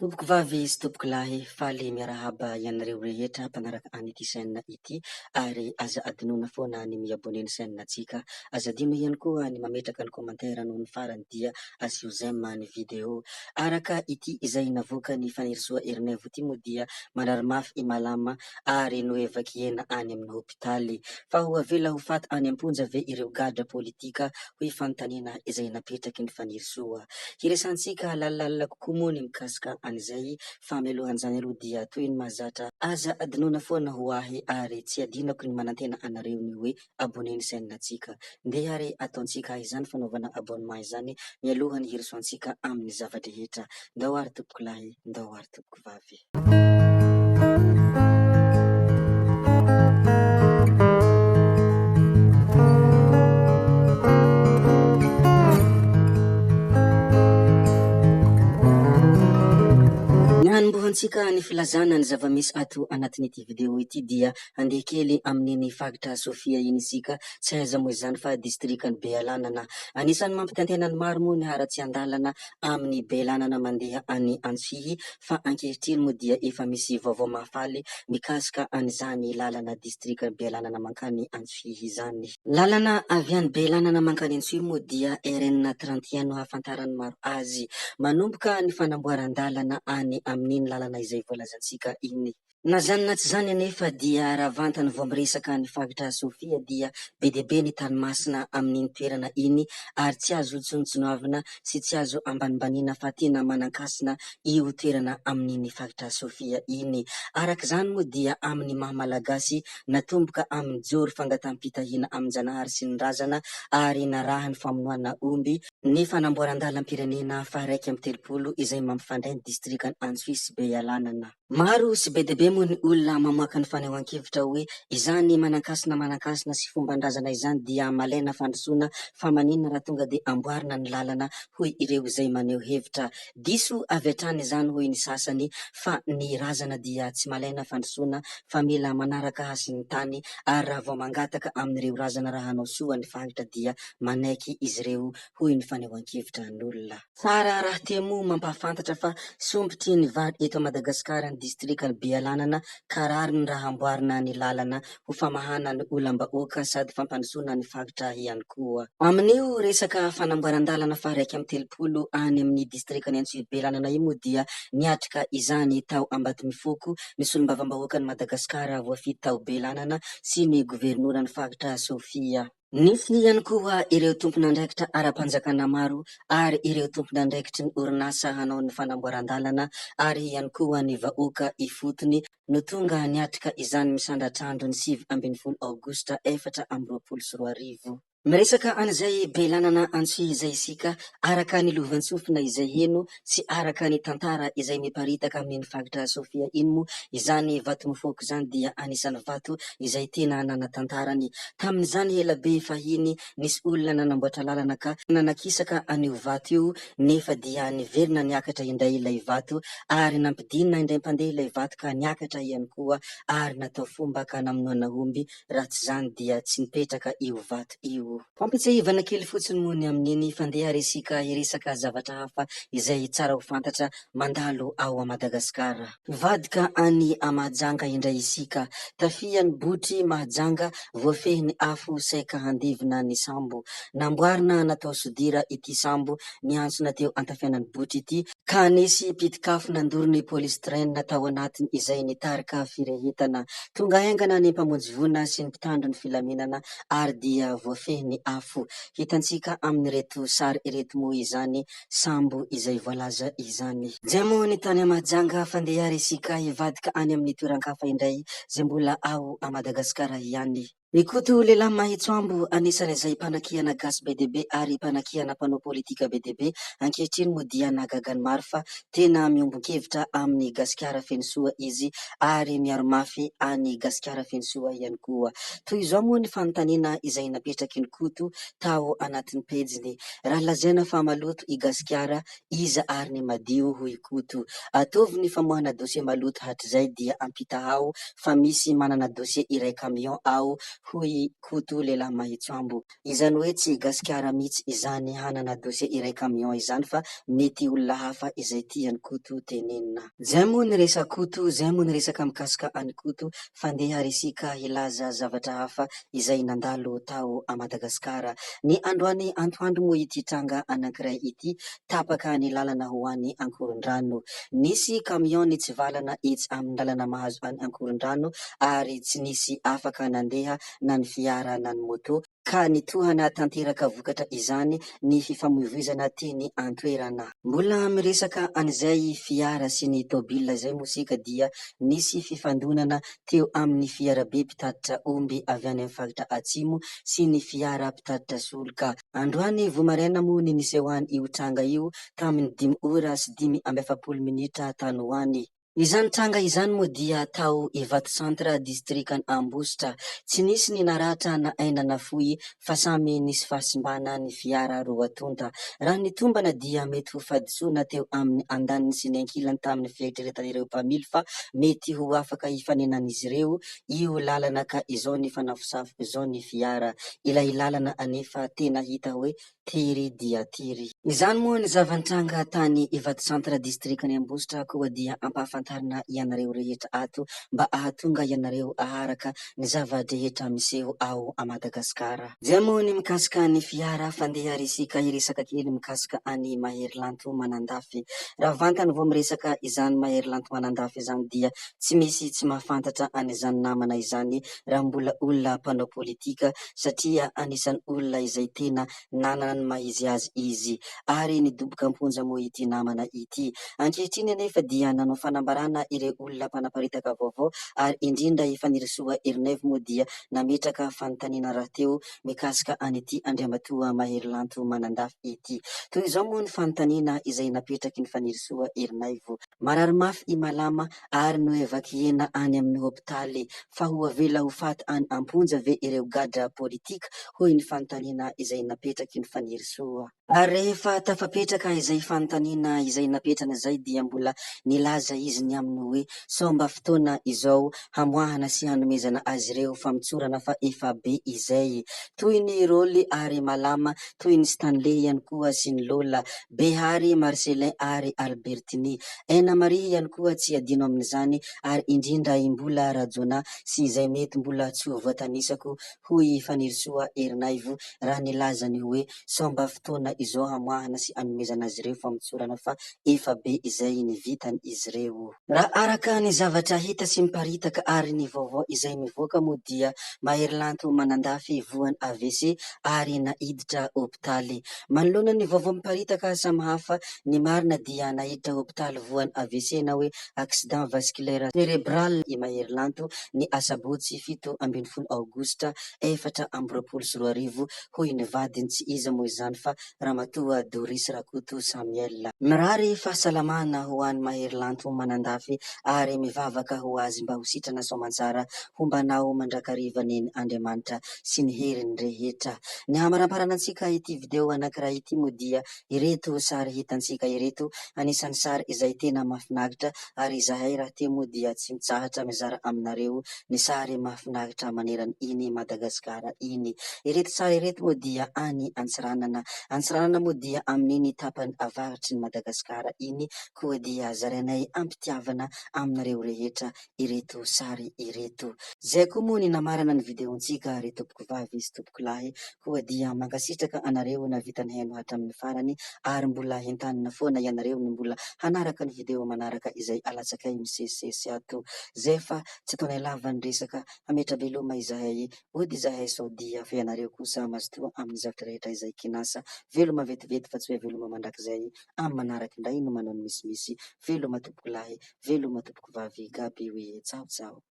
Tompoko vavy sy tompoko lahy, faly miarahaba ianareo rehetra mpanaraka an'ity chaîne ity ary aza adinoina foana ny mi-abonner ny chaîne antsika. Aza adino ihany koa ny mametraka ny commentaire noho ny farany dia asio j'aime ny vidéo. Araka ity izay navoakan'i Fanirisoa Ernaivo ity moa dia marary mafy i Malama ary noevakiena any amin'ny hopitaly. Fa ho avela ho faty any am-ponja ve ireo gadra politika hoy fanontaniana izay napetraky ny Fanirisoa. Hiresahantsika lalindalina kokoa moa ny mikasika an'izay fa mialohan'izany aloha dia toy ny mahazatra aza adinoina foana ho ahy ary tsy adinako ny manantena anareo ny hoe abonner ny chaîne ntsika. Ndeha ary ataontsika izany fanaovana abonnement izany mialohan'ny hirosoantsika amin'ny zava-drehetra. Ndao ary tompokolahy, ndao ary tompokovavy. Ny hanombohantsika ny filazana ny zava-misy ato anatin'ity video ity dia handeha kely amin'iny faritra Sofia iny isika, tsy aiza moa izany fa distrikan'i Bealanana. Anisan'ny mampitantena ny maro moa ny haratsian-dalana amin'ny Bealanana mandeha any Antsohihy fa ankehitriny moa dia efa misy vaovao mahafaly mikasika an'izany lalana distrikan'i Bealanana mankany Antsohihy izany. Lalana avy any Bealanana mankany Antsohihy moa dia RN 31 no ahafantaran'ny maro azy. Manomboka ny fanamboaran-dalana any amin'iny lalana izay voalazantsika iny. Na izany na tsy izany anefa dia raha vantany vao miresaka ny faritra Sofia dia be dia be ny tany masina amin'iny toerana iny ary tsy azo tsinontsinoavina sy tsy azo ambanimbaniana fa tena manan-kasina io toerana amin'iny faritra Sofia iny. Araka izany moa dia amin'ny maha Malagasy natomboka amin'ny joro fangataham-pitahiana amin-janahary sy ny razana ary narahan'ny famonoana omby ny fanamboaran-dalam-pirenena faha-31 izay mampifandray ny distrikan'i Antsohihy sy Bealanana. Maro sy be dia be moa ny olona mamoaka ny fanehoan-kevitra hoe izany manan-kasina manan-kasina sy fomban-drazana izany dia malaina fandrosoana fa maninona raha tonga dia amboarina ny lalana hoy ireo izay maneho hevitra. Diso avy hatrany izany hoy ny sasany fa ny razana dia tsy malaina fandrosoana fa mila manaraka hasin'ny tany ary raha vao mangataka amin'ireo razana raha hanao soa ny faritra dia manaiky izy ireo hoy ny fanehoan-kevitra an'olona. Tsara rahateo moa mampahafantatra fa sompitry ny vary eto Madagasikara ny distrikan'i Bealanana ka rariny raha amboarina ny lalana ho famahana ny olam-bahoaka sady fampandrosoana ny faritra ihany koa. Amin'io resaka fanamboaran-dalana faha-31 any amin'ny distrikan'i Antsohihy Bealanana io moa dia niatrika izany tao Ambatomifoko ny solombavambahoakan'i Madagasikara voafidy tao Bealanana sy ny governoran'ny faritra Sofia. Nisy ihany koa ireo tompon'andraikitra ara-panjakana maro ary ireo tompon'andraikitry ny orinasa hanao ny fanamboaran-dalana ary ihany koa ny vahoaka ifotony no tonga niatrika izany misandratr'andro ny 19 aogositra 2024. Miresaka an'izay Belanana Antsohihy izay isika araka ny lovantsofina izay heno sy araka ny tantara izay miparitaka amin'iny faritra Sofia iny moa izany vato mifoaka izany dia anisan'ny vato izay tena nanatantarany. Tamin'izany ela be fahiny nisy olona nanamboatra lalana ka nanakisaka an'io vato io nefa dia niverina niakatra indray ilay vato ary nampidinina indray mpandeha ilay vato ka niakatra ihany koa ary natao fomba ka namonoana omby raha tsy izany dia tsy nipetraka io vato io. Fampitsiahivana kely fotsiny moa ny amin'iny fandeha ary isika hiresaka zavatra hafa izay tsara ho fantatra mandalo ao a Madagasikara. Hivadika any a Mahajanga indray isika. Tafihan'ny botry Mahajanga voafehin'ny afo saika handevina ny sambo. Namboarina natao sodira ity sambo niantsona teo Antafianan'ny botry ity ka nisy pitik'afo nandoro ny polystyrène tao anatiny izay nitarika firehetana. Tonga haingana ny mpamonjy voina sy ny mpitandro ny filaminana ary dia voafehy ny afo. Hitantsika amin'ireto sary ireto moa izany sambo izay voalaza izany. Izay moa ny tany Mahajanga fa ndeha ary isika hivadika any amin'ny toeran-kafa indray izay mbola ao a Madagasikara ihany. I Koto lehilahy mahitsoambo anisan'izay mpanakiana gasy be dia be ary mpanakiana mpanao politika be dia be ankehitriny moa dia nahagaga ny maro fa tena miombon-kevitra amin'i Gasikara Fenosoa izy ary miaro mafy an'i Gasikara Fenosoa ihany koa. Toy izao moa ny fanontaniana izay napetraky ny Koto tao anatin'ny pejiny, Raha lazaina fa maloto i Gasikara, iza ary ny madio hoy Koto? Ataovy ny famoahana dossier maloto hatrizay dia ampitahao fa misy manana dossier iray camion ao hoy i Koto lehilahy Mahitsoambo. Izany hoe tsy i Gasikara mihitsy izany hanana dossier iray camion izany fa mety olona hafa izay tian'i Koto tenenina. Zay moa ny resa-Koto, zay moa ny resaka mikasika an'i Koto fa ndeha ary isika hilaza zavatra hafa izay nandalo tao a Madagasikara. Ny androany antoandro moa ity tranga anankiray ity, tapaka ny lalana ho any Ankorondrano. Nisy camion nitsivalana etsy amin'ny lalana mahazo an'i Ankorondrano ary tsy nisy afaka nandeha na ny fiara na ny moto, ka nitohana tanteraka vokatra izany ny fifamoivoizana teny an-toerana. Mbola miresaka an'izay fiara sy ny tôbila izay moa isika dia nisy fifandonana teo amin'ny fiarabe mpitatitra omby avy any amin'ny faritra Atsimo sy ny fiara mpitatitra solika. Androany vao maraina moa ny nisehoan'io tranga io tamin'ny dimy ora sy 45 minitra tany ho any. Izany tranga izany moa dia tao Ivato Centre, distrikan' Ambositra. Tsy nisy ny naratra na aina nafoy fa samy nisy fahasimbana ny fiara roa tonta. Raha ny tombana dia mety ho fahadisoana teo amin'ny andaniny sy ny ankilany tamin'ny fieritreretan'ireo mpamily fa mety ho afaka hifanenan'izy ireo io lalana ka izao nifanafosafo izao ny fiara. Ilay lalana anefa tena hita hoe Tery dia tery. Izany moa ny zava-nitranga tany Ivato Centre distrikan'i Ambositra koa dia ampahafantarina ianareo rehetra ato mba ahatonga ianareo aharaka ny zava-drehetra miseho ao a Madagasikara. Izay moa ny mikasika ny fiara fa ndeha ary isika hiresaka kely mikasika an'i Mahery Lanto Manandafy. Raha vantany vao miresaka izany Mahery Lanto Manandafy izany dia tsy misy tsy mahafantatra an'izany namana izany raha mbola olona mpanao politika satria anisan'ny olona izay tena nanana ny maha izy azy izy ary nidoboka am-ponja moa ity namana ity. Ankehitriny anefa dia nanao fanambarana ireo olona mpanaparitaka vaovao ary indrindra i Fanirisoa Ernaivo moa dia nametraka fanontaniana rahateo mikasika an'ity Andriamatoa Mahery Lanto Manandafy ity. Toy izao moa ny fanontaniana izay napetraky ny Fanirisoa Ernaivo. Marary mafy i Malama ary noevakiena any amin'ny hopitaly. Fa ho avela ho faty any am-ponja ve ireo gadra politika? hoy ny fanontaniana izay napetraky ny Fanirisoa. Ary rehefa tafapetraka izay fanontaniana izay napetrany izay dia mbola nilaza izy ny amin'ny hoe sao mba fotoana izao hamoahana sy hanomezana azy ireo famotsorana fa efa be izay. Toy ny Rolly ary Malama, toy ny Stanley ihany koa sy ny Lola, Behary, Marcellin ary Albertini. Aina Maria ihany koa tsy adino amin'izany ary indrindra i Mbola Rajaonah sy izay mety mbola tsy ho voatanisako hoy i Fanirisoa Ernaivo raha nilaza ny hoe sao mba fotoana izao hamoahana sy hanomezana azy ireo famotsorana fa efa be izay ny vitan'izy ireo. Raha araka ny zavatra hita sy miparitaka ary ny vaovao izay mivoaka moa dia Mahery Lanto Manandafy voan'ny AVC ary naiditra hopitaly. Manoloana ny vaovao miparitaka samihafa, ny marina dia naiditra hopitaly voan'ny AVC na hoe Accident Vasculaire Cerebral i Mahery Lanto ny asabotsy 17 aogositra 2024 hoy ny vadiny tsy iza moa izany fa Ramatoa Doris Rakoto Samuel. Mirary fahasalamana ho an'i Mahery Lanto Manandafy ary mivavaka ho azy mba ho sitrana soamantsara homba anao mandrakariva neny Andriamanitra sy ny heriny rehetra. Ny hamaramparana antsika ity video anankiray ity moa dia ireto sary hitantsika ireto, anisan'ny sary izay tena mahafinaritra ary izahay rahateo moa dia tsy mitsahatra mizara aminareo ny sary mahafinaritra manerana iny Madagasikara iny. Ireto sary ireto moa dia any Antsiranana. Antsiranana moa dia amin'iny tapany avaratry ny Madagasikara iny koa dia zarainay am-pitiavana aminareo rehetra ireto sary ireto. Zay koa moa ny namarana ny video-ntsika ry tompokovavy sy tompokolahy koa dia mankasitraka anareo nahavita nihaino hatramin'ny farany ary mbola hentanina foana ianareo ny mbola hanaraka ny video manaraka izay alatsakay misesisesy ato. Zay fa tsy ataonay lava ny resaka hametra-beloma izahay hody izahay sao dia fa ianareo kosa mazotoa amin'ny zavatra rehetra izay kinasa. Veloma vetivety fa tsy hoe veloma mandrakizay amin'ny manaraka indray no manao ny misimisy. Veloma tompokolahy, veloma tompokovavy, Gaby oui, tsaho tsaho.